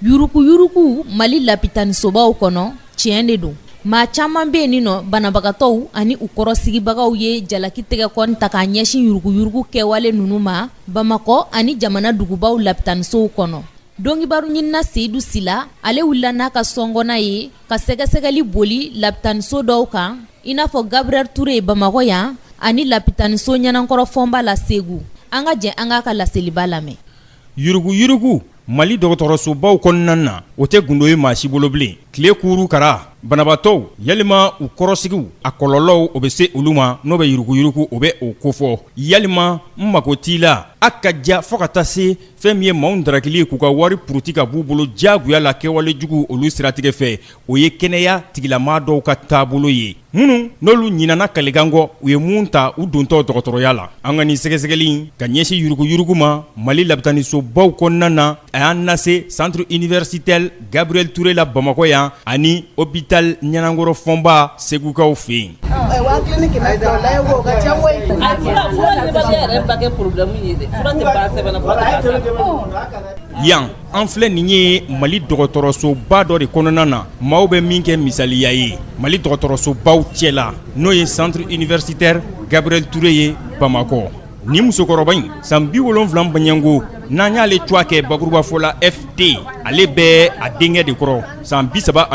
Yuruguyurugu Mali lapitanisobaw kɔnɔ, tiɲɛ de don. Maa caman bɛ yen nin nɔ, banabagatɔw ani u kɔrɔsigibagaw ye jalaki tɛgɛkɔni ta k'a ɲɛsin yuruguyurugu kɛwale ninnu ma Bamakɔ ani jamana dugubaw lapitanisow kɔnɔ. Donkibaru ɲinina Seyidu Sila, ale wulila n'a ka sɔngɔnna ye ka sɛgɛsɛgɛli boli lapitaniso dɔw kan, i n'a fɔ Gabriel Touré Bamakɔ yan ani lapitaniso Ɲanankɔrɔ Fɔnba la Segu. An ka jɛ an k'a ka laseliba lamɛn. Yuruguyurugu Mali dɔgɔtɔrɔsobaw kɔnɔna na, o tɛ gundo ye maa si bolo bilen. Tile kuuru kara, banabaatɔw yalima u kɔrɔsigiw, a kɔlɔlɔw o bɛ se olu ma, n'o bɛ yuruguyurugu o bɛ o kofɔ. Yalima n mako t'i la, a ka ja fo ka taa se fɛn min ye maaw darakili ye k'u ka wari puruti ka b'u bolo diyagoya la kɛwale jugu olu siratigɛ fɛ, o ye kɛnɛya tigilamaa dɔw ka taabolo ye minnu n'olu ɲinana kalikan kɔ u ye mun ta u dontɔ dɔgɔtɔrɔya la. An ka nin sɛgɛsɛgɛli in ka ɲɛsin yuruguyurugu ma Mali lapitanisobaw kɔnɔna na, a y'an lase Centre universitaire Gabriel Touré la Bamakɔ yan ani hôpital Ɲanankɔrɔ Fɔnba Segukaw fɛ yen. Yan an filɛ nin ye Mali dɔgɔtɔrɔsoba dɔ de kɔnɔna na, maaw bɛ min kɛ misaliya ye Mali dɔgɔtɔrɔsobaw cɛla, n'o ye Centre universitaire Gabriel Touré ye Bamakɔ. Nin musokɔrɔba in san 70 baɲango, n'an y'ale tɔgɔ kɛ bakurubafɔ la FT, ale bɛ a denkɛ de kɔrɔ san 34,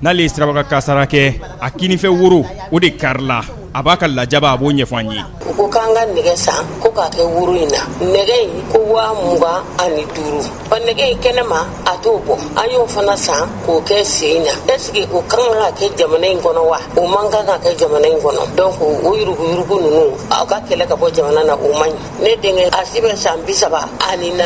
n'ale ye siraba kasara kɛ, a kinifɛ woro o de karila. A b'a ka lajaba, a b'o ɲɛfɔ an ye. U ko k'an ka nɛgɛ san ko k'a kɛ woro in na, nɛgɛ in ko 25 000. Ɔ nɛgɛ in kɛnɛma a t'o bɔ, an y'o fana san k'o kɛ sen in na. Est ce que o kan ka kɛ jamana in kɔnɔ wa? O man kan ka kɛ jamana in kɔnɔ. Donc o yuruguyurugu ninnu, aw ka kɛlɛ ka bɔ jamana na, o man ɲi. Ne denkɛ a si bɛ san 34 na.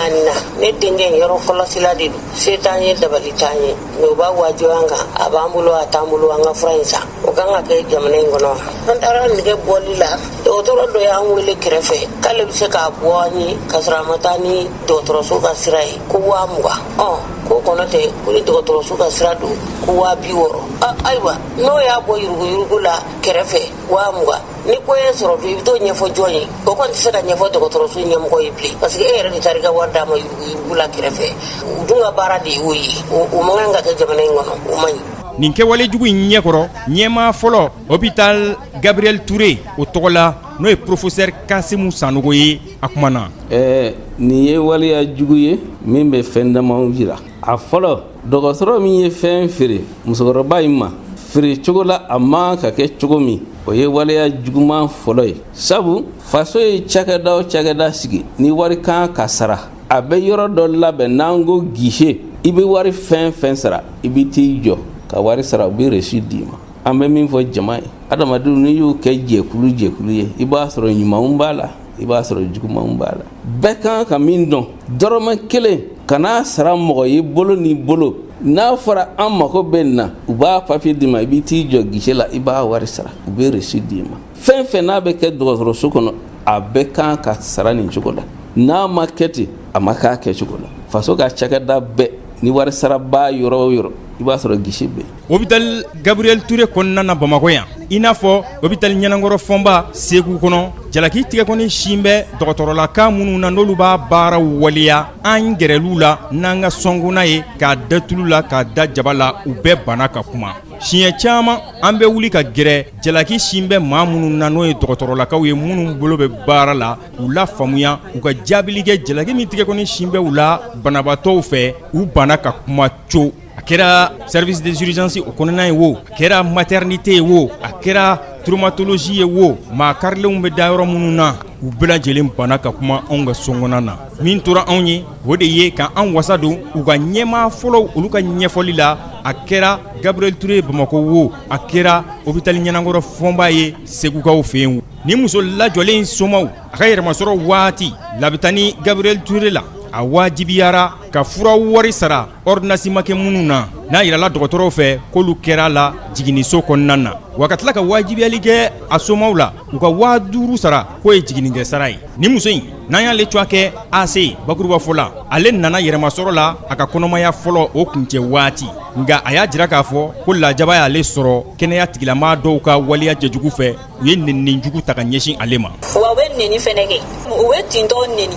Ne denkɛ in yɔrɔ kɔlɔsila de don, se t'an ye, dabali t'an ye, mais u b'a wajibiya an kan, a b'an bolo a t'an bolo, an ka fura in san. O kan ka kɛ jamana in kɔnɔ. An taara nɛgɛ bɔli la, dɔgɔtɔrɔ dɔ y'an wele kɛrɛfɛ k'ale bɛ se k'a bɔ an ye k'a sɔrɔ a ma taa ni dɔgɔtɔrɔso ka sira ye, ko 20 000. Ɔ k'o kɔnɔ tɛ, ko ni dɔgɔtɔrɔso ka sira don, ko 60 000. Ayiwa, n'o y'a bɔ yuruguyurugu la kɛrɛfɛ 20 000, ni ko ye sɔrɔ dun, i bɛ t'o ɲɛfɔ jɔn ye? O kɔni tɛ se ka ɲɛfɔ dɔgɔtɔrɔso ɲɛmɔgɔ ye bilen, parce que e yɛrɛ de taara i ka wari d'a ma yuruguyurugu la kɛrɛfɛ. U dun ka baara de y'o ye. O man kan ka kɛ jamana in kɔnɔ, o man ɲi. Nin kɛwale jugu in ɲɛkɔrɔ, ɲɛmaa fɔlɔ hôpital Gabriel Touré o tɔgɔ la, n'o ye professeur Kasimu Sanogo ye, a kumana. Ɛɛ, nin ye waleya jugu ye min bɛ fɛn damaw jira. A fɔlɔ, dɔgɔtɔrɔ min ye fɛn feere musokɔrɔba in ma feere cogo la a man ka kɛ cogo min, o ye waleya juguman fɔlɔ ye, sabu faso ye cakɛda o cakɛda sigi, ni wari kan ka sara, a bɛ yɔrɔ dɔ labɛn n'an ko guichet. I bɛ wari fɛn fɛn sara, i bɛ t'i jɔ ka wari sara, u bɛ reçu d'i ma. An bɛ min fɔ jama ye, adamadenw, n'i y'u kɛ jɛkulu jɛkulu ye, i b'a sɔrɔ ɲumanw b'a la, i b'a sɔrɔ jugumanw b'a la. Bɛɛ kan ka min dɔn, dɔrɔmɛ kelen kana sara mɔgɔ ye bolo ni bolo. N'a fɔra an mako bɛ nin na, u b'a papiye d'i ma, i bɛ t'i jɔ guichet la, i b'a wari sara, u bɛ reçu d'i ma. Fɛn fɛn n'a bɛ kɛ dɔgɔtɔrɔso kɔnɔ, a bɛɛ kan ka sara nin cogo la. N'a ma kɛ ten, a ma k'a kɛcogo la. Faso ka cakɛda bɛɛ ni wari saraba yɔrɔ o yɔrɔ, i b'a sɔrɔ guichet bɛ yen. Hôpital Gabriel Touré kɔnɔna na Bamakɔ yan, i n'a fɔ hôpital Ɲanankɔrɔ Fɔnba Segu kɔnɔ, jalaki tigɛkɔni sin bɛ dɔgɔtɔrɔlaka minnu na, n'olu b'a baara waleya. An gɛrɛl'u la n'an ka sɔnkuna ye k'a da tulu la, k'a da jaba la, u bɛɛ banna ka kuma. Siɲɛ caman an bɛ wuli ka gɛrɛ jalaki sin bɛ maa minnu na, n'o ye dɔgɔtɔrɔlakaw ye minnu bolo bɛ baara la, u la faamuya, u ka jaabili kɛ jalaki min tigɛkɔni sin bɛ u la banabaatɔw fɛ. U banna ka kuma co. A kɛra service des urgences o kɔnɔna ye wo, a kɛra maternité ye wo, a kɛra traumatologie ye wo, maa karilenw bɛ da yɔrɔ minnu na, u bɛɛ lajɛlen banna ka kuma anw ka sokɔnɔna na. Min tora anw ye, o de ye ka an wasa don u ka ɲɛmaa fɔlɔw olu ka ɲɛfɔli la, a kɛra Gabriel Touré Bamakɔ wo, a kɛra hôpital Ɲanankɔrɔ Fɔnba ye Segukaw fɛ yen. Ni muso lajɔlen somaw a ka yɛrɛmasɔrɔ waati labitani Gabriel Touré la, a wajibiyara ka fura wari sara ordonnance ma kɛ minnu na, n'a yirala dɔgɔtɔrɔw fɛ k'olu kɛra la jiginniso kɔnɔna na, wa ka tila ka wajibiyali kɛ a somaw la u ka 5000 sara k'o ye jiginnikɛ sara ye. Ni muso in, n'an y'ale tɔgɔ kɛ AC bakurubafɔ la, ale nana yɛrɛmasɔrɔ la a ka kɔnɔmaya fɔlɔ o kuncɛ waati, nka a y'a jira k'a fɔ ko lajaba y'ale sɔrɔ kɛnɛya tigilamaa dɔw ka waleya cɛjugu fɛ. U ye nɛnini jugu ta ka ɲɛsin ale ma. Wa u bɛ nɛni fɛnɛ kɛ, u bɛ tintɔ nɛni.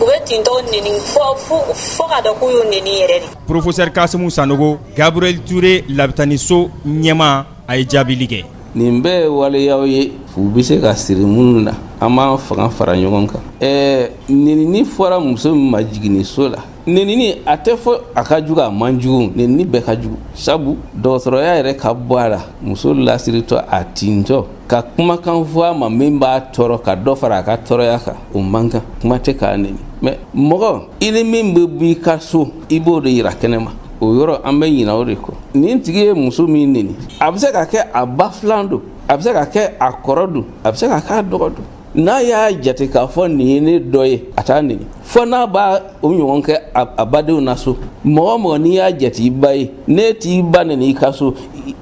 U bɛ tintɔw neni fo ka dɔn k'u y'u neni yɛrɛ de. Professeur Kasimu Sanogo, Gabriel Touré labitaniso ɲɛmaa, a ye jaabili kɛ. Nin bɛɛ ye waleyaw ye fu bɛ se ka siri minnu na, an b'an fanga fara ɲɔgɔn kan. Nenini fɔra muso min ma jiginniso la, nenini a tɛ fɔ a ka jugu, a man jugu, nenini bɛɛ ka jugu, sabu dɔgɔtɔrɔya yɛrɛ ka bɔ a la. Muso lasiritɔ, a tintɔ, ka kumakan fɔ a ma min b'a tɔɔrɔ, ka dɔ fara a ka tɔɔrɔya kan, o man kan, kuma tɛ k'a neni. Mais mɔgɔ i ni min bɛ bɔ i ka so, i b'o de yira kɛnɛ ma. O yɔrɔ an bɛ ɲinɛ o de kɔ. Nin tigi ye muso min neni, a bɛ se ka kɛ a ba filan don, a bɛ se ka kɛ a kɔrɔ don, a bɛ se ka kɛ a dɔgɔ don. N'a y'a jate k'a fɔ nin ye ne dɔ ye, a t'a neni, fo n'a b'a o ɲɔgɔn kɛ a badenw na so. Mɔgɔ mɔgɔ n'i y'a jate i ba ye, n'e t'i ba neni i ka so,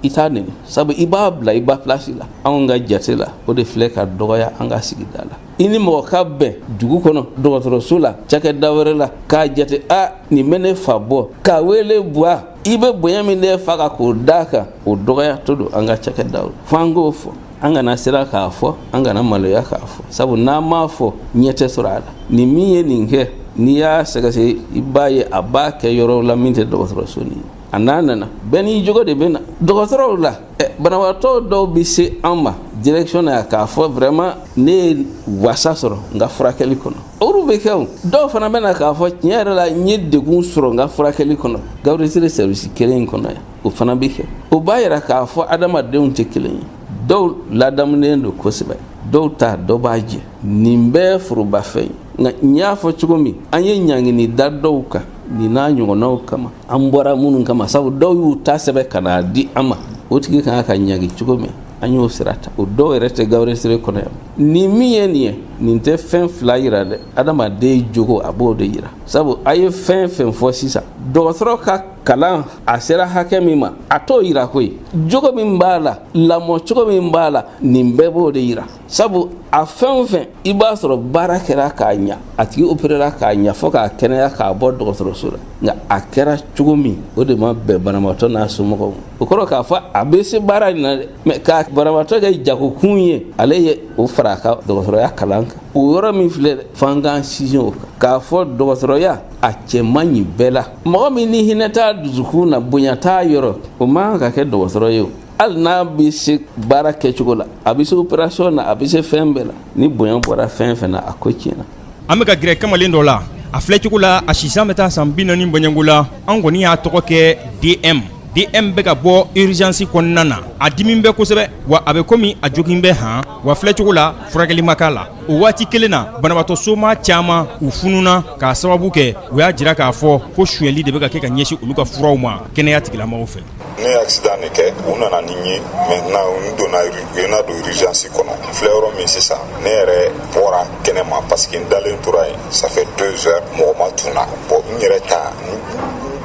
i t'a neni, sabu i b'a bila i ba place la. Anw ka jate la, o de filɛ ka dɔgɔya an ka sigida la. I ni mɔgɔ ka bɛn dugu kɔnɔ, dɔgɔtɔrɔso la, cakɛda wɛrɛ la, k'a jate a nin bɛ ne fa bɔ, k'a wele buwa, i bɛ bonya min ne fa kan k'o d'a kan, o dɔgɔya to don an ka cakɛdaw la. Fo an k'o fɔ, an kana siran k'a fɔ, an kana maloya k'a fɔ, sabu n'an m'a fɔ, ɲɛ tɛ sɔrɔ a la. Nin min ye nin kɛ, n'i y'a sɛgɛsɛgɛ, i b'a ye a b'a kɛ yɔrɔw la min tɛ dɔgɔtɔrɔso nin ye. A n'a nana bɛɛ n'i jogo de bɛ na dɔgɔtɔrɔw la. Banabagatɔ dɔw bɛ se an ma direction na k'a fɔ vraiment ne ye wasa sɔrɔ n ka furakɛli kɔnɔ, olu bɛ kɛ. O dɔw fana bɛ na k'a fɔ tiɲɛ yɛrɛ la, n ye degun sɔrɔ n ka furakɛli kɔnɔ Gabriel Touré service kelen in kɔnɔ yan, o fana bɛ kɛ. O b'a yira k'a fɔ adamadenw tɛ kelen ye. Dɔw ladamunen don kosɛbɛ, dɔw ta dɔ b'a jɛ. Nin bɛɛ forobafɛn ye. Nka n y'a fɔ cogo min, an ye ɲangini da dɔw kan nin n'a ɲɔgɔnnaw kama, an bɔra minnu kama, sabu dɔw y'u ta sɛbɛn ka n'a di an ma. O tigi kan ka ɲangi cogo min, an y'o sira ta. O dɔw yɛrɛ tɛ Gabriel Touré kɔnɔ yan. Nin min ye nin ye, nin tɛ fɛn fila yira dɛ, adamaden jogo a b'o de yira. Sabu a ye fɛn fɛn fɔ sisan, dɔgɔtɔrɔ ka kalan a sera hakɛ min ma, a t'o yira koyi. Jogo min b'a la, lamɔ cogo min b'a la, nin bɛɛ b'o de yira. Sabu a fɛn o fɛn, i b'a sɔrɔ baara kɛra k'a ɲa, a tigi opérera k'a ɲa fo k'a kɛnɛya k'a bɔ dɔgɔtɔrɔso la, nka a kɛra cogo min, o de ma bɛn banabaatɔ n'a somɔgɔw ma. O kɔrɔ k'a fɔ a bɛ se baara in na dɛ, mais ka banabaatɔ kɛ jagokun ye, ale ye o fara a ka dɔgɔtɔrɔya kalan kan. O yɔrɔ min filɛ dɛ, f'an k'an sinsin o kan k'a fɔ dɔgɔtɔrɔya a cɛ man ɲi bɛɛ la. Mɔgɔ min ni hinɛ t'a dusukun na, bonya t'a yɔrɔ, o man kan ka kɛ dɔgɔtɔrɔ ye. O hali n'a bɛ se baara kɛcogo la, a bɛ se opération na, a bɛ se fɛn bɛɛ la, ni bonya bɔra fɛn fɛn na, a ko tiɲɛna. An bɛ ka gɛrɛ kamalen dɔ la, a filɛcogo la, a sisan bɛ taa san 40 bɔɲɔgɔnko la. An kɔni y'a tɔgɔ kɛ DM. DM bɛ ka bɔ urgence kɔnɔna na, a dimi bɛ kosɛbɛ, wa a bɛ komi a jogin bɛ han, wa filɛcogo la, furakɛli ma k'a la. O waati kelen na, banabaatɔ soma caman u fununa k'a sababu kɛ u y'a jira k'a fɔ ko sonyɛli de bɛ ka kɛ ka ɲɛsin olu ka furaw ma kɛnɛya tigilamɔgɔw fɛ. Ne ye accident de kɛ, u nana ni n ye. Maintenant n donna, u ye na don urgence kɔnɔ. N filɛ yɔrɔ min sisan, ne yɛrɛ bɔra kɛnɛma parce que n dalen tora yen, ça fait 2 heures, mɔgɔ ma tun na. Bon, n yɛrɛ ta, n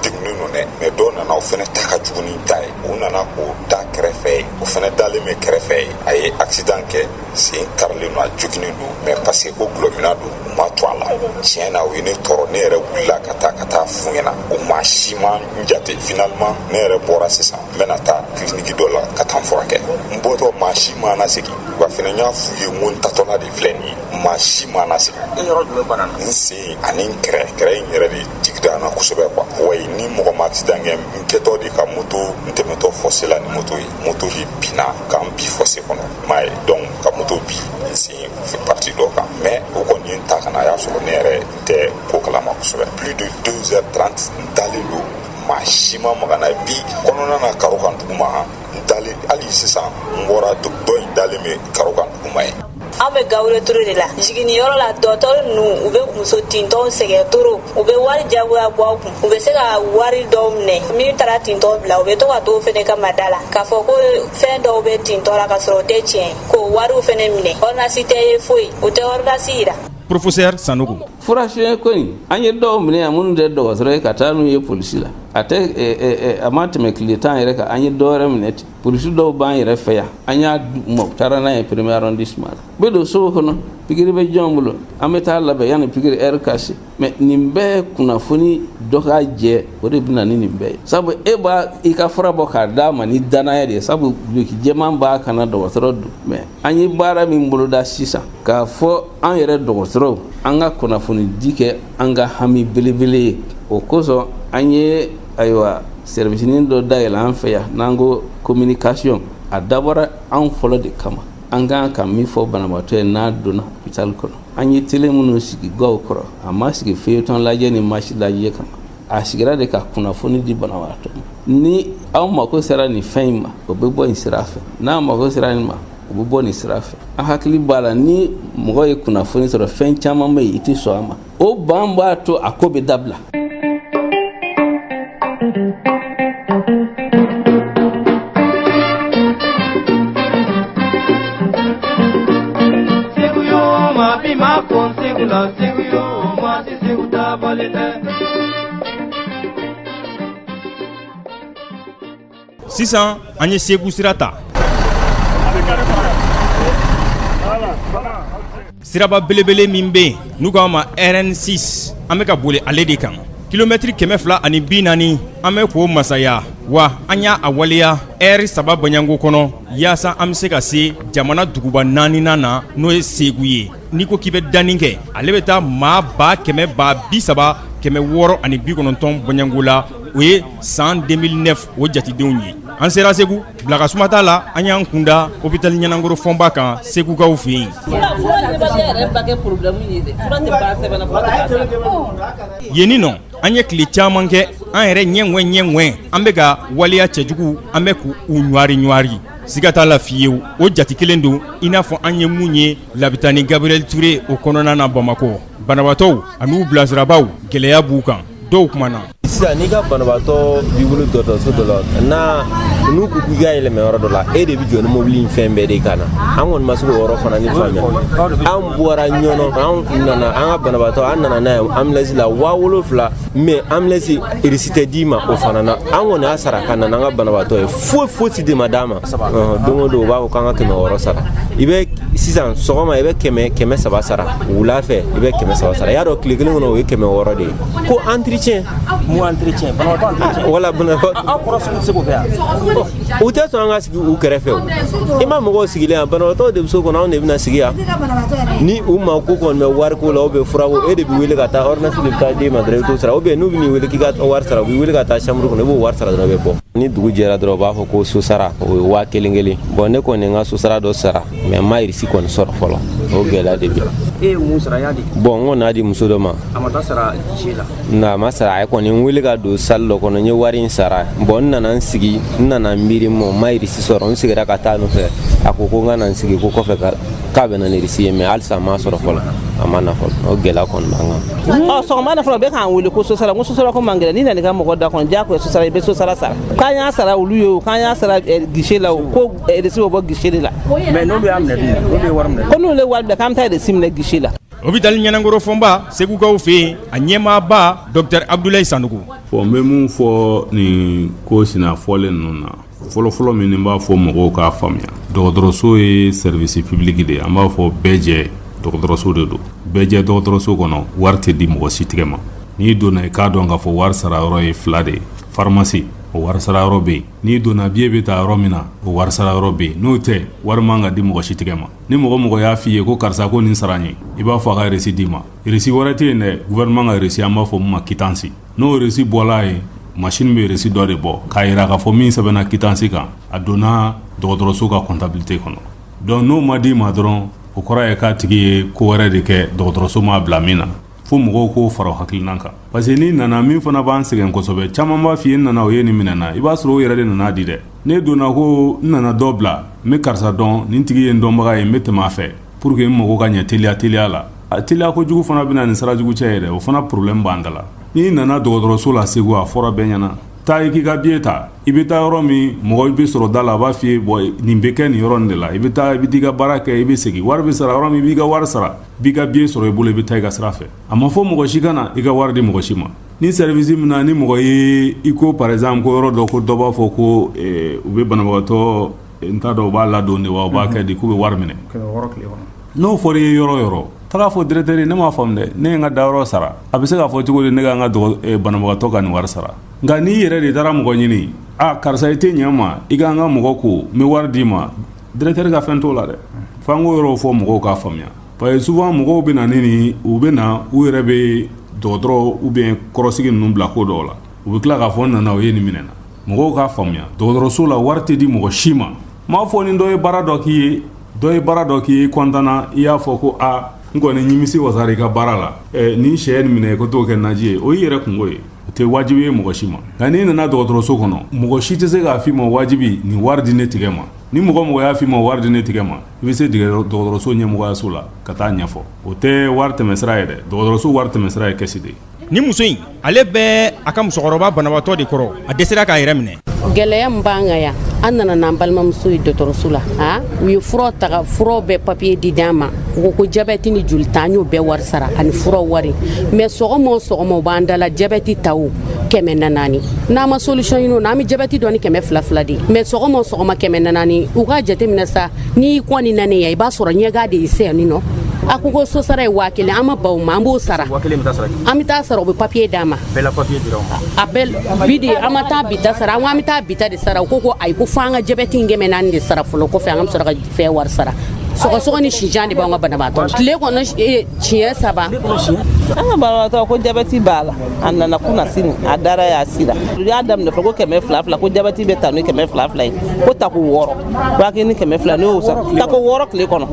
degunnen don dɛ, mais dɔw nana, o fɛnɛ ta ka jugu ni ta ye. U nana k'o da kɛrɛfɛ ye, o fɛnɛ dalen bɛ kɛrɛfɛ ye. A ye accident kɛ, sen karilen don, a joginen don, mais parce que ko gulɔmina don, u ma to a la. Tiɲɛ na, u ye ne tɔɔrɔ. Ne yɛrɛ wulila ka taa f'u ɲɛna, u ma si ma n jate. Finalement ne yɛrɛ bɔra sisan, n bɛna taa clinique dɔ la ka taa n furakɛ. N bɔtɔ, maa si ma na segin wa fɛnɛ. N y'a f'u ye n ko n tatɔla de filɛ nin ye, maa si ma na segin. E yɔrɔ jumɛn bana na? N sen ani n kɛrɛ in yɛrɛ de jigida n na kosɛbɛ quoi. Wayi, ni mɔgɔ ma accident kɛ, n kɛtɔ de ka moto, n tɛmɛtɔ fossé la ni moto ye, moto de binna ka n bi fossé kɔnɔ, m'a ye. Donc ka moto bi n sen partie dɔ kan, mais o kɔni ye n ta ka na, a y'a sɔrɔ ne yɛrɛ tɛ ko kalama kosɛbɛ. Plus de 2h30 n dalen don, maa si ma maga n'a ye. Bi kɔnɔna na, karo kan duguma n dalen. Hali sisan n bɔra, dɔ in dalen bɛ karo kan duguma ye. An bɛ Gabriel Touré de la. Jiginniyɔrɔ la, dɔgɔtɔrɔ ninnu, u bɛ muso tintɔw sɛgɛn toro. U bɛ wari jagoya bɔ aw kun, u bɛ se ka wari dɔw minɛ. Min taara tintɔ bila, u bɛ to ka t'o fɛnɛ kama da la k'a fɔ ko fɛn dɔw bɛ tintɔ la ka sɔrɔ o tɛ tiɲɛ, k'o wariw fɛnɛ minɛ. Ordonnance tɛ ye foyi, u tɛ ordonnance yira. Professeur Sanogo. Furasiyɛn ko in, an ye dɔw minɛ yan minnu tɛ dɔgɔtɔrɔ ye, ka taa n'u ye polisi la. A tɛ a ma tɛmɛ tile 10 yɛrɛ kan, an ye dɔ wɛrɛ minɛ ten. Polisi dɔw b'an yɛrɛ fɛ yan, an y'a ma, u taara n'a ye premier arrondissement la. U bɛ don sow kɔnɔ, pikiri bɛ jɔn bolo, an bɛ taa labɛn yanni pikiri heure ka se. Mais nin bɛɛ kunnafoni dɔ ka jɛ, o de bɛ na ni nin bɛɛ ye. Sabu e b'a i ka fura bɔ k'a d'a ma ni danaya de ye, sabu duloki jɛman b'a kana dɔgɔtɔrɔ don. Mais an ye baara min boloda sisan k'a fɔ an yɛrɛ dɔgɔtɔrɔw an ka kunnafoni di kɛ an ka hami belebele ye, o kosɔn an ye ayiwa service dɔ dayɛlɛ an fɛ yan n'an ko communication. A dabɔra anw fɔlɔ de kama, an kan ka min fɔ banabaatɔ ye n'a donna hôpital kɔnɔ. An ye télé minnu sigi gaw kɔrɔ, a ma sigi feuilleton lajɛ ni match lajɛ kama, a sigira de ka kunnafoni di banabaatɔ ma. Ni aw mako sera nin fɛn in ma, o bɛ bɔ nin sira fɛ, n'a mako sera nin ma, o bɛ bɔ nin sira fɛ. An hakili b'a la, ni mɔgɔ ye kunnafoni sɔrɔ, fɛn caman bɛ yen i tɛ sɔn a ma, o ban b'a to a ko bɛ dabila. Sisan an ye Segu sira ta. Siraba belebele min bɛ yen n'u k'a ma RN6, an bɛ ka boli ale de kan. Kilomɛtiri 240, an bɛ k'o masaya wa an y'a a waleya ɛri 3 bɔɲɔgɔnko kɔnɔ, yaasa an bɛ se ka se jamana duguba naaninan na, n'o ye Segu ye. N'i ko k'i bɛ danni kɛ, ale bɛ taa maa 130 690 bɔɲɔgɔnko la. O ye san 2009 o jatedenw ye. An sera Segu, bila ka suma t'a la, an y'an kunda hôpital Ɲanankoro Fɔnba kan Segukaw fɛ yen. Yen nɔ, an ye tile caman kɛ an yɛrɛ ɲɛ ŋɛn, an bɛ ka waleya cɛjugu, an bɛ k'u ɲwari ɲwari. Siga t'a la fiyewu, o jate kelen don i n'a fɔ an ye mun ye labitani Gabriel Touré o kɔnɔna na Bamakɔ. Banabaatɔw an'u bilasirabaw, gɛlɛya b'u kan, dɔw kumana. Sisan n'i ka banabaatɔ b'i bolo dɔgɔtɔrɔso dɔ la, n'a n'u ko k'i ka yɛlɛma yɔrɔ dɔ la, e de bɛ jɔ ni mobili in fɛn bɛɛ de ka na. An kɔni ma se k'o yɔrɔ fana ni faamuya. An bɔra Ɲɔnɔ, an nana an ka banabaatɔ, an nana n'a ye ambulance la 7000, mais ambulance reçu tɛ d'i ma o fana na. An kɔni y'a sara ka na n'an ka banabaatɔ ye, foyi fosi de ma d'a ma. Don o don u b'a fɔ k'an ka 600 sara. I bɛ sisan sɔgɔma i bɛ 100 sara, wula fɛ i bɛ 300 sara. I y'a dɔn tile kelen kɔnɔ o ye 600 de ye. Ko entretien, mun entretien, banabaatɔ entretien, wala banabaatɔ, aw kɔrɔ sugu tɛ se k'o kɛ yan. U tɛ sɔn an ka sigi u kɛrɛfɛ. O i ma mɔgɔw sigilen yan, banabaatɔ de bɛ so kɔnɔ, anw de bɛna sigi yan. Ni u ma ko kɔni bɛ wariko la ou bien furako, e de bɛ wele ka taa, ordonnance de bɛ taa d'e ma dɔrɔn, i bɛ t'o sara. Ou bien n'u bɛn'i wele k'i ka wari sara, u b'i wele ka taa chambre kɔnɔ, i b'o wari sara dɔrɔn, i bɛ bɔ. Ni dugu jɛra dɔrɔn, u b'a fɔ ko so sara, o ye 1000 kelen. Bon, ne kɔni n ka so sara dɔ sara, mais n ma reçu kɔni sɔrɔ fɔlɔ, o gɛlɛya de bɛ yen. E ye mun sara, y'a di? Bon, n kɔni y'a di muso dɔ ma. A ma taa sara guichet la? Non, a ma sara. A ye kɔni n wele ka don salle dɔ kɔnɔ, n ye wari in sara. Bon, n nana n sigi, n nana n miiri, mɔ n ma reçu sɔrɔ. N seginna ka taa a nɔfɛ, a ko ko n ka na n sigi, ko kɔfɛ k'a bɛ na ni reçu ye, mais halisa a ma sɔrɔ fɔlɔ, a ma na fɔlɔ. O gɛlɛya kɔni b'an kan. Ɔ, sɔgɔma na fɔlɔ, bɛɛ k'an wele ko sosara. N ko sosara ko man gɛlɛn, n'i nana i ka mɔgɔ da kɔnɔ, diyagoya sosara, i bɛ sosara sara. K'an y'a sara olu ye o, k'an y'a sara guichet la o, ko reçu bɛ bɔ guichet de la. Mais n'olu y'a minɛ dun, n'olu ye wari minɛ? Ko n'olu ye wari minɛ, k'an bɛ taa reçu minɛ guichet la. Hôpital Ɲanankoro Fɔnba Segukaw fɛ yen, a ɲɛmaaba docteur Abdoulaye Sanogo. Bon, n bɛ mun fɔ nin ko sina fɔlen ninnu na, fɔlɔfɔlɔ min n b'a fɔ mɔgɔw k'a faamuya, dɔgɔtɔrɔso ye service public de ye. An b'a fɔ bɛɛ jɛ dɔgɔtɔrɔso de don. Bɛɛ jɛ dɔgɔtɔrɔso kɔnɔ, wari tɛ di mɔgɔ si tigɛ ma. N'i donna, i k'a dɔn k'a fɔ wari sara yɔrɔ ye fila de ye. Pharmacie, o wari sara yɔrɔ bɛ yen. N'i donna, billet bɛ ta yɔrɔ min na, o wari sara yɔrɔ bɛ yen. N'o tɛ, wari man ka di mɔgɔ si tigɛ ma. Ni mɔgɔ mɔgɔ y'a f'i ye ko karisa ko nin sara n ye, i b'a fɔ a ka reçu d'i ma. Reçu wɛrɛ tɛ yen dɛ, gouvernement ka reçu, an b'a fɔ min ma quittance. N'o reçu bɔla yen, machine bɛ reçu dɔ de bɔ k'a yira k'a fɔ min sɛbɛnna quittance kan, a donna dɔgɔtɔrɔso ka comptabilité kɔnɔ. Donc n'o ma d'i ma dɔrɔn, o kɔrɔ ye k'a tigi ye ko wɛrɛ de kɛ, dɔgɔtɔrɔso m'a bila min na. Fo mɔgɔw k'o fara o hakilina kan, parce que n'i nana, min fana b'an sɛgɛn kosɛbɛ, caman b'a f'i ye n nana, o ye nin minɛ na. I b'a sɔrɔ o yɛrɛ de nana di dɛ. Ne donna ko n nana dɔ bila, n bɛ karisa dɔn, nin tigi ye n dɔnbaga ye, n bɛ tɛmɛ a fɛ pour que n mago ka ɲɛ teliya teliya la. A teliya kojugu fana bɛ na ni sira jugu cɛ ye dɛ, o fana problème b'an da la. N'i nana dɔgɔtɔrɔso la Segu, a fɔra bɛɛ ɲɛna, taa i k'i ka billet ta, i bɛ taa yɔrɔ min mɔgɔ bɛ sɔrɔ da la, a b'a f'i ye bon, nin bɛ kɛ nin yɔrɔ nin de la. I bɛ taa, i bɛ t'i ka baara kɛ, i bɛ segin. Wari bɛ sara yɔrɔ min, i b'i ka wari sara, i b'i ka billet sɔrɔ i bolo, i bɛ taa i ka sira fɛ. A ma fɔ mɔgɔ si ka na i ka wari di mɔgɔ si ma. Ni service min na ni mɔgɔ ye i ko par exemple ko yɔrɔ dɔ, ko dɔ b'a fɔ ko u bɛ banabagatɔ, n t'a dɔn u b'a ladon de wa, u b'a kɛ di, k'u bɛ wari minɛ. N'o fɔra i ye yɔrɔ yɔrɔ, taga fɔ directeur, ne m'a faamu dɛ, ne ye n ka dayɔrɔ sara, a bɛ se k'a fɔ cogo di ne ka n ka banabagatɔ ka nin wari sara? Nka n'i yɛrɛ de taara mɔgɔ ɲini, a karisa, i tɛ ɲɛ n ma, i ka n ka mɔgɔ ko, n bɛ wari d'i ma, directeur ka fɛn t'o la dɛ. F'an k'o yɔrɔw fɔ mɔgɔw k'a faamuya, parce que souvent mɔgɔw bɛ na ni u bɛ na, u yɛrɛ bɛ dɔgɔtɔrɔ ou bien kɔrɔsigi ninnu bila ko dɔw la, u bɛ tila k'a fɔ n nana, u ye nin minɛ na. Mɔgɔw k'a faamuya, dɔgɔtɔrɔso la wari tɛ di mɔgɔ si ma. N m'a fɔ ni dɔ ye baara dɔ k'i ye, dɔ ye baara dɔ k'i ye, kɔntanna, i y'a fɔ ko a n kɔni nimisi wasara i ka baara la, nin sɛ nin minɛ ko t'o kɛ naji ye, o y'i yɛrɛ kungo ye, o tɛ wajibi ye mɔgɔ si ma. Nka n'i nana dɔgɔtɔrɔso kɔnɔ, mɔgɔ si tɛ se k'a f'i ma wajibi nin wari di ne tigɛ ma. Ni mɔgɔ mɔgɔ y'a f'i ma wari di ne tigɛ ma, i bɛ se dɔgɔtɔrɔso ɲɛmɔgɔyaso la ka taa ɲɛfɔ. O tɛ wari tɛmɛsira ye dɛ, dɔgɔtɔrɔso wari tɛmɛsira ye kɛsi de ye. Ni muso in, ale bɛ a ka musokɔrɔba banabaatɔ de kɔrɔ, a dɛsɛra k'a yɛrɛ minɛ. Gɛlɛya min b'an kan yan, an nana n'an balimamuso ye dɔgɔtɔrɔso la, u ye fura taga, furaw bɛɛ papiye di d'an ma, u ko ko jabɛti ni joli ta, an y'o bɛɛ wari sara ani fura wari. Mais sɔgɔma o sɔgɔma, u b'an dala jabɛti ta o 400. N'an ma solution ɲini o na, an bɛ jabɛti dɔn ni 200 de ye. Mais sɔgɔma o sɔgɔma 400. U k'a jateminɛ sa, n'i kɔni nana yan, i b'a sɔrɔ ɲɛga de ye se yan nɔ. A ko ko sosara ye 1000, an ma ban o ma, an b'o sara, an bɛ taa sara, u bɛ papiye d'an ma. A bɛɛ bi de, an ma taa bi ta sara, an ko an bɛ taa bi ta de sara, u ko ko ayi, ko fo an ka jabɛti in 400 de sara fɔlɔ, kɔfɛ an bɛ sɔrɔ ka fɛn wari sara. Sɔgɔsɔgɔ ni sijan de b'anw ka banabaatɔ tile kɔnɔ siɲɛ 3. An ka banabaatɔ ko jabɛti b'a la, a nana kunasini, a dara y'a sira. U y'a daminɛ fɔlɔ ko 200 ko jabɛti bɛ ta ni 200 ye, ko tako 6, 1200, ne y'o sara tako 6 tile kɔnɔ.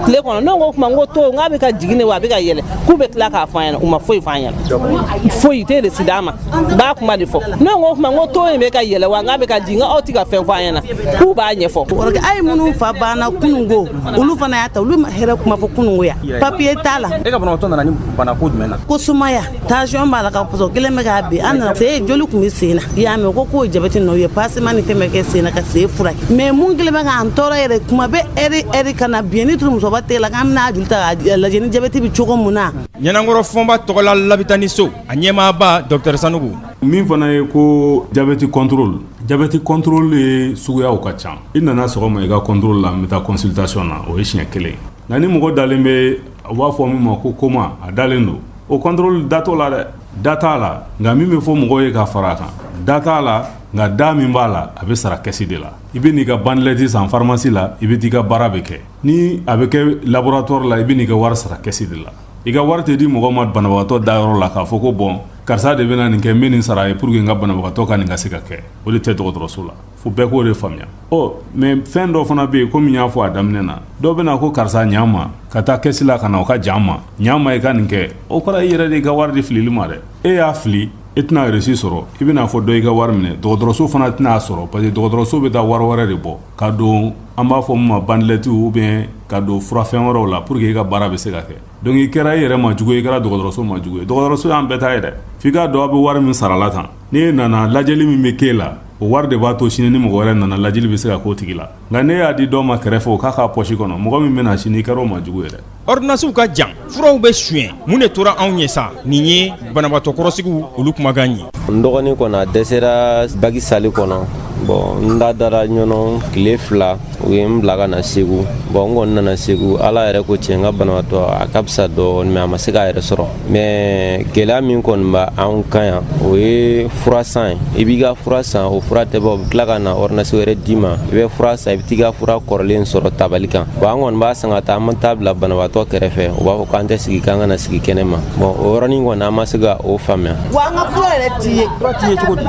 Tile kɔnɔ ne ko kuma n ko to n k'a bɛ ka jigin de wa a bɛ ka yɛlɛ, k'u bɛ tila k'a fɔ an ɲɛna, u ma foyi fɔ an ɲɛna, foyi tɛ de d'an ma, n b'a kuma de fɔ. Ne ko kuma n ko to in bɛ ka yɛlɛ wa n k'a bɛ ka jigin, aw tɛ ka fɛn fɔ an ɲɛna, k'u b'a ɲɛfɔ. A ye minnu fa banna kununko, olu fana y'a ta, olu ma hɛrɛ kuma fɔ kununko ya, papiye t'a la. E ka banabaatɔ nana ni banako jumɛn na? Ko sumaya, tension b'a la, ka sɔrɔ kelen bɛ k'a bin. An nana sen joli tun bɛ sen na, i y'a mɛn ko k'o jabɛti nɔ, u ye pansement ni fɛn bɛɛ kɛ sen na ka sen furakɛ. Mais mun kelen bɛ k'an tɔɔrɔ yɛrɛ, kuma bɛɛ ɛri ɛri ka na biyɛnni turu musokɔrɔba tɛgɛ la, k'an bɛna joli ta k'a lajɛ ni jabɛti bɛ cogo mun na. Ɲanankɔrɔ Fɔnba tɔgɔla labitaniso, a ɲɛmaaba docteur Sanogo. Min fana ye ko jabɛti contrôle, jabɛti contrôle ye suguyaw ka ca. I nana sɔgɔma i ka contrôle la, n bɛ taa consultation na, o ye siɲɛ kelen. Nka ni mɔgɔ dalen bɛ, u b'a fɔ min ma ko coma, a dalen don, o contrôle da t'o la dɛ, da t'a la. Nka min bɛ fɔ mɔgɔw ye ka fara a kan, da t'a la, nka da min b'a la, a bɛ sara kɛsi de la. I bɛ n'i ka bandelette san pharmacie la, i bɛ t'i ka baara bɛ kɛ. Ni a bɛ kɛ laboratoire la, i bɛ n'i ka wari sara kɛsi de la. I ka wari tɛ di mɔgɔ ma banabagatɔ dayɔrɔ la k'a fɔ ko bon, karisa de bɛna nin kɛ, n bɛ nin sara ye pour que n ka banabagatɔ ka nin ka se ka kɛ. O de tɛ dɔgɔtɔrɔso la, fo bɛɛ k'o de faamuya. Ɔ mais fɛn dɔ fana bɛ yen, komi n y'a fɔ a daminɛ na, dɔw bɛna ko karisa ɲa ma ka taa kɛsi la ka na o ka jan ma, ɲa ma i ka nin kɛ, o kɔrɔ i yɛrɛ de ka wari di filili ma dɛ. E y'a fili, e tɛna reçu sɔrɔ, i bɛna fɔ dɔ i ka wari minɛ, dɔgɔtɔrɔso fana tɛna sɔrɔ, parce que dɔgɔtɔrɔso bɛ taa wari wɛrɛ de bɔ ka don, an b'a fɔ min ma bandelette, ou bien ka don furafɛn wɛrɛw la pour que i ka baara bɛ se ka kɛ. Donc i kɛra i yɛrɛ ma jugu ye, i kɛra dɔgɔtɔrɔso ma jugu ye, dɔgɔtɔrɔso y'an bɛɛ ta ye dɛ. F'i k'a dɔn aw bɛ wari min sara la tan, n'e nana lajɛli min bɛ k'e la, o wari de b'a to sini ni mɔgɔ wɛrɛ nana lajɛli bɛ se ka k'o tigi la. Nka n'e y'a di dɔ ma kɛrɛfɛ, o k'a k'a pɔsi kɔnɔ, mɔgɔ min bɛna sini, i kɛra o ma jugu ye dɛ. Ordonnancew ka jan, furaw bɛ suɲɛ, mun de tora anw ye sa? Nin ye banabaatɔ kɔrɔsigiw olu kumakan ye. N dɔgɔnin kɔni, a dɛsɛra bagi sali kɔnɔ. Bon, n da dara ɲɔnɔ tile 2, u ye n bila ka na Segu. Bon, n kɔni nana Segu, Ala yɛrɛ ko tiɲɛ, n ka banabaatɔ a ka fisa dɔɔni, mais a ma se k'a yɛrɛ sɔrɔ. Mais gɛlɛya min kɔni b'anw kan yan, o ye fura san ye. I b'i ka fura san, o fura tɛ bɔ, u bɛ tila ka na ordonnance wɛrɛ d'i ma. I bɛ fura san, i bɛ t'i ka fura kɔrɔlen sɔrɔ tabali kan. Bon, an kɔni b'a san ka taa, an bɛ taa bila banabaatɔ kɛrɛfɛ, u b'a fɔ k'an tɛ sigi, k'an kana sigi kɛnɛ ma. Bon, o yɔrɔnin kɔni, an ma se ka o faamuya. Wa an ka fura yɛrɛ t'i ye. Fura t'i ye cogo di?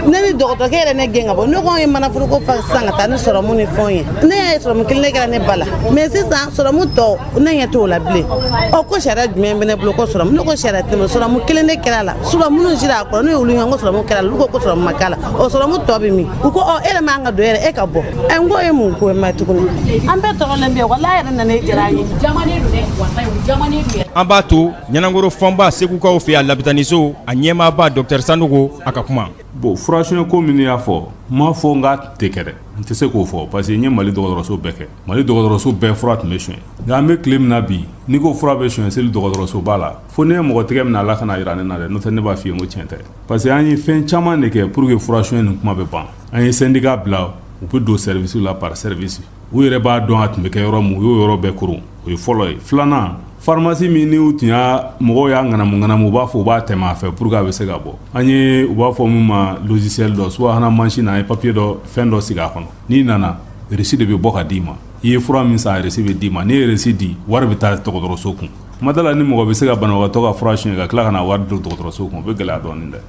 Ne ni dɔgɔtɔrɔkɛ yɛrɛ ne gɛn ka bɔ, ne ko an ye manaforoko fa sisan ka taa ni sɔrɔmu ni fɛnw ye. Ne y'a ye sɔrɔmu kelen kɛra ne ba la, mais sisan sɔrɔmu tɔ ne ɲɛ t'o la bilen. Ɔ ko sariya jumɛn bɛ ne bolo ko sɔrɔmu? Ne ko sariya tɛ ne bolo, sɔrɔmu kelen de kɛra a la. Sɔrɔmu minnu sira a kɔrɔ, ne y'olu ɲininka ko sɔrɔmu kɛra a la, olu ko ko sɔrɔmu ma k'a la. Ɔ sɔrɔmu tɔ bɛ min? U ko ɔ e yɛrɛ man ka don yɛrɛ, e ka bɔ. Ɛ n ko e mun ko ma tuguni? An bɛɛ tɔɔrɔlen bɛ yen, walahi yɛrɛ nana e diyara an ye. An b'a to Ɲanankɔrɔ Fɔnba Segukaw fɛ yan labitaniso, a ɲɛmaaba docteur Sanogo a ka kuma. Bon, furasiyɛn ko min y'a fɔ, n m'a fɔ n k'a tɛ kɛ dɛ, n tɛ se k'o fɔ, parce que n ye Mali dɔgɔtɔrɔso bɛɛ kɛ. Mali dɔgɔtɔrɔso bɛɛ fura tun bɛ suɲɛ, nka an bɛ tile min na bi, n'i ko fura bɛ suɲɛ seli dɔgɔtɔrɔsoba la, fo ne ye mɔgɔ tɛgɛ min a la ka na jira ne na dɛ, n'o tɛ ne b'a f'i ye n ko tiɲɛ tɛ. Parce que an ye fɛn caman de kɛ pour que fura suɲɛ nin kuma bɛ ban. An ye syndicat bila, u bɛ don service la par service, u yɛrɛ b'a dɔn a tun bɛ kɛ yɔrɔ min, u y'o yɔrɔ bɛɛ koron. O ye fɔlɔ ye. Filanan, pharmacie min n'u tun y'a mɔgɔw y'a ŋanamu ŋanamu, u b'a fɔ u b'a tɛmɛ a fɛ pour que a bɛ se ka bɔ. An ye, u b'a fɔ min ma, logiciel dɔ, subahana mansin na, an ye papier dɔ, fɛn dɔ sigi a kɔnɔ. N'i nana, reçu de bɛ bɔ ka d'i ma. I ye fura min san, reçu bɛ d'i ma. N'i ye reçu di, wari bɛ taa dɔgɔtɔrɔso kun. Kuma la, ni mɔgɔ bɛ se ka banabagatɔ ka fura suɲɛ ka tila ka na wari don dɔgɔtɔrɔso kun, o bɛ gɛlɛya dɔɔnin dɛ.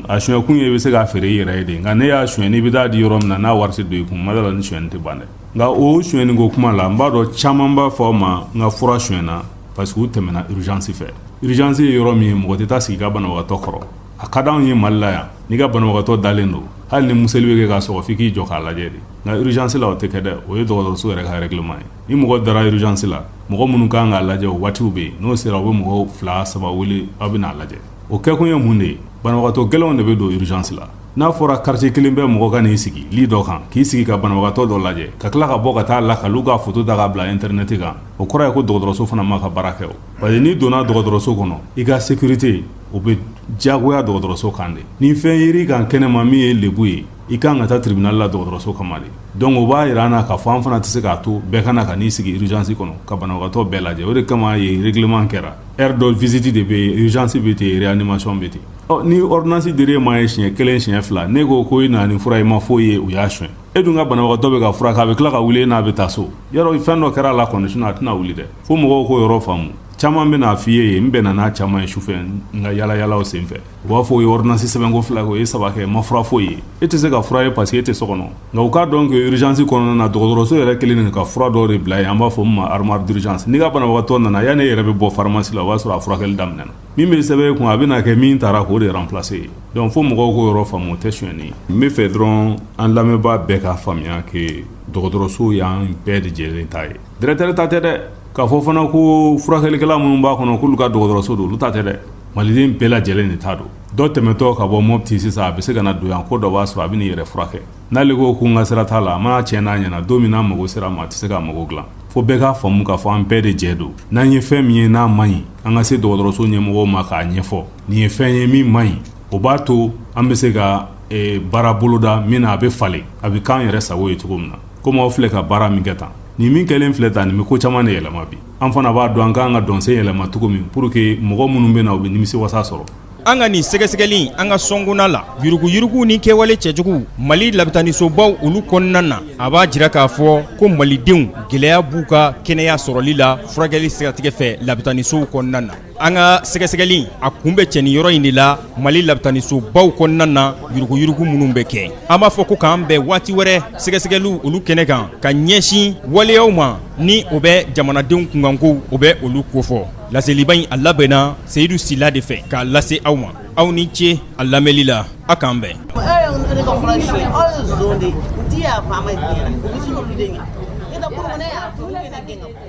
A suɲɛkun ye i bɛ se k'a feere i yɛrɛ ye de, nka ne y'a suɲɛ, n'i bɛ taa di yɔrɔ min na, n'a wari tɛ don i kun, ma la, ni sonyɛni tɛ ban dɛ. Nka o sonyɛni ko kuma la, n b'a dɔn caman b'a fɔ aw ma n ka fura sonyɛna, parce que u tɛmɛna urgence fɛ. Urgence ye yɔrɔ min ye, mɔgɔ tɛ taa sigi ka banabagatɔ kɔrɔ. A ka d'anw ye Mali la yan, n'i ka banabagatɔ dalen don, hali ni museli bɛ kɛ ka sɔgɔ, f'i k'i jɔ k'a lajɛ de. Nka urgence la, o tɛ kɛ dɛ. O ye dɔgɔtɔrɔso yɛrɛ ka règlement ye. Ni mɔgɔ dara urgence la, mɔgɔ minnu kan k'a lajɛ, o waatiw bɛ yen. N'o sera, u bɛ mɔgɔw fila saba wele, aw bɛ n'a lajɛ. O kɛkun ye mun de ye? Banabagatɔ gɛlɛnw de bɛ don urgence la. N'a fɔra quartier kelen bɛɛ mɔgɔ ka n'i sigi lit dɔ kan, k'i sigi ka banabagatɔ dɔ lajɛ, ka tila ka bɔ ka taa lakali ka photo ta k'a bila internet kan, o kɔrɔ ye ko dɔgɔtɔrɔso fana ma ka baara kɛ. O parce que n'i donna dɔgɔtɔrɔso kɔnɔ, i ka sécurité, o bɛ diyagoya dɔgɔtɔrɔso kan de. Ni fɛn yer'i kan kɛnɛma min ye lebu ye, i kan ka taa tribunal la dɔgɔtɔrɔso kama de. Donc o b'a yira an na k'a fɔ an fana tɛ se k'a to bɛɛ ka na ka n'i sigi urgence kɔnɔ ka banabagatɔ bɛɛ lajɛ. O de kama yen règlement kɛra, heure dɔ visite de bɛ yen, urgence bɛ ten, réanimation bɛ ten. Ɔ, ni ordonnance dir'e ma ye siɲɛ kelen, siɲɛ fila, ne ko ko i nana ni fura ye, ma foyi ye, u y'a suɲɛ, e dun ka banabagatɔ bɛ ka furakɛ, a bɛ tila ka wuli, e n'a bɛ taa so, yɔrɔ fɛn dɔ kɛra a la kɔni, sinon a tɛna wuli dɛ. Fo mɔgɔw k'o yɔrɔ faamu. Caman bɛ n'a f'i ye, n bɛnna n'a caman ye sufɛ n ka yala yalaw sen fɛ, u b'a fɔ o ye ordonnance sɛbɛnko fila kɛ, o ye saba kɛ, ma fura foyi ye. E tɛ se ka fura ye parce que e tɛ so kɔnɔ. Nka u k'a dɔn que urgence kɔnɔna na, dɔgɔtɔrɔso yɛrɛ kelen de ka fura dɔw de bila yen, an b'a fɔ min ma armoire d'urgence. N'i ka banabagatɔ nana, yanni e yɛrɛ bɛ bɔ pharmacie la, o b'a sɔrɔ a furakɛli daminɛna. Min bɛ sɛbɛn e kun, a bɛna kɛ min taara k'o de remplacer ye. Donc fo mɔgɔw k'o yɔrɔ faamu, o tɛ sonyɛni ye. N bɛ fɛ dɔrɔn an lamɛnbaa bɛɛ k'a faamuya que dɔgɔtɔrɔso y'an bɛɛ de jɛlen ta ye, directeur ta tɛ dɛ. K'a fɔ fana ko furakɛlikɛla minnu b'a kɔnɔ, k'olu ka dɔgɔtɔrɔso don, olu ta tɛ dɛ. Maliden bɛɛ lajɛlen de ta don. Dɔ tɛmɛtɔ ka bɔ Mopti sisan, a bɛ se ka na don yan, ko dɔ b'a sɔrɔ, a bɛ n'i yɛrɛ furakɛ. N'ale ko ko n ka sira t'a la, a mana tiɲɛ n'a ɲɛna, don min n'a mago sera a ma, a tɛ se k'a mago dilan. Fo bɛɛ k'a faamu k'a fɔ an bɛɛ de jɛ don. N'an ye fɛn min ye n'a man ɲi, an ka se dɔgɔtɔrɔso ɲɛmɔgɔw ma k'a ɲɛfɔ nin ye fɛn ye min man ɲi. O b'a to an bɛ se ka baara boloda min na, a bɛ falen, a bɛ k'an yɛrɛ sago ye cogo min na. Komi aw filɛ ka baara min kɛ tan, nin min kɛlen filɛ tan, nin bɛ ko caman de yɛlɛma bi. An fana b'a dɔn an k'an ka dɔnsen yɛlɛma cogo min pour que mɔgɔ minnu bɛ na, u bɛ nimisi wasa sɔrɔ. An ka nin sɛgɛsɛgɛli, an ka sɔnkuna la, yuruguyurugu ni kɛwale cɛjugu Mali labitanisobaw olu kɔnɔna na, a b'a jira k'a fɔ ko malidenw gɛlɛya b'u ka kɛnɛya sɔrɔli la furakɛli siratigɛ fɛ labitanisow kɔnɔna na. An ka sɛgɛsɛgɛli, a kun bɛ cɛ nin yɔrɔ in de la, Mali labitanisobaw kɔnɔna na, yuruguyurugu minnu bɛ kɛ. An b'a fɔ ko k'an bɛn waati wɛrɛ sɛgɛsɛgɛliw olu kɛnɛ kan, ka ɲɛsin waleyaw ma ni o bɛ jamanadenw kunkankow, o bɛ olu kofɔ. Laseliba in, a labɛnna Seyidu Sila de fɛ k'a lase aw ma. Aw ni ce a lamɛnli la, a k'an bɛn. Aw ye zon de ye, u ti yafa an ma diɲɛ na, u bɛ sin k'olu de ɲɛ. Ne tɛ kurun kɔnɔ, ne y'a fɔ, olu bɛ ne gɛn ka bɔ.